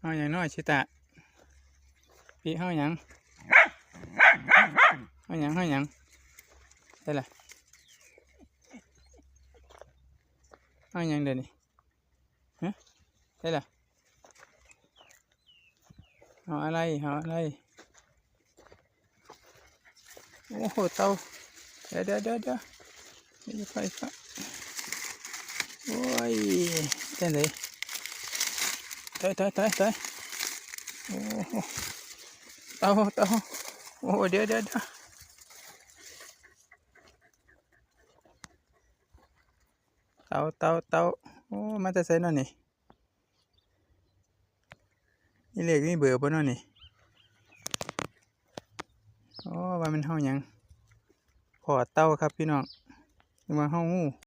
ເຮົາຫຍັງນ້ອຍຊິຕາ? ປີເຮົາຫຍັງ? ເຮົາຫຍັງ? ເຮົາຫຍັງ? ໃສ່ລະ? ເຮົາຫຍັງເດນີ້? ຮະ? ໃສ່ລະ? ເຮົາອາໄລ? ເຮົາອາໄລ? ໂອ້ໂຫ ເຕົາ ດຽວ ດຽວ ດຽວ ດຽວ ໄຟຟ້າ ໂອ້ຍ ຈັ່ງໃດ? ຕາຍ ຕາຍ ຕາຍ ຕາຍ ໂອ້ໂຫ ເຕົາ ເຕົາ ໂອ້ ດຽວ ດຽວ ດຽວ ເຕົາ ເຕົາ ເຕົາ ໂອ້ ມາແຕ່ໃສເນາະນີ້? ມີເລກມີເບີບໍ່ເນາະນີ້? ໂອ້ ວ່າແມ່ນເຮົາຫຍັງ? ພໍ້ເຕົ່າຄັບພີ່ນ້ອງ ນຶກວ່າເຮົາງູ.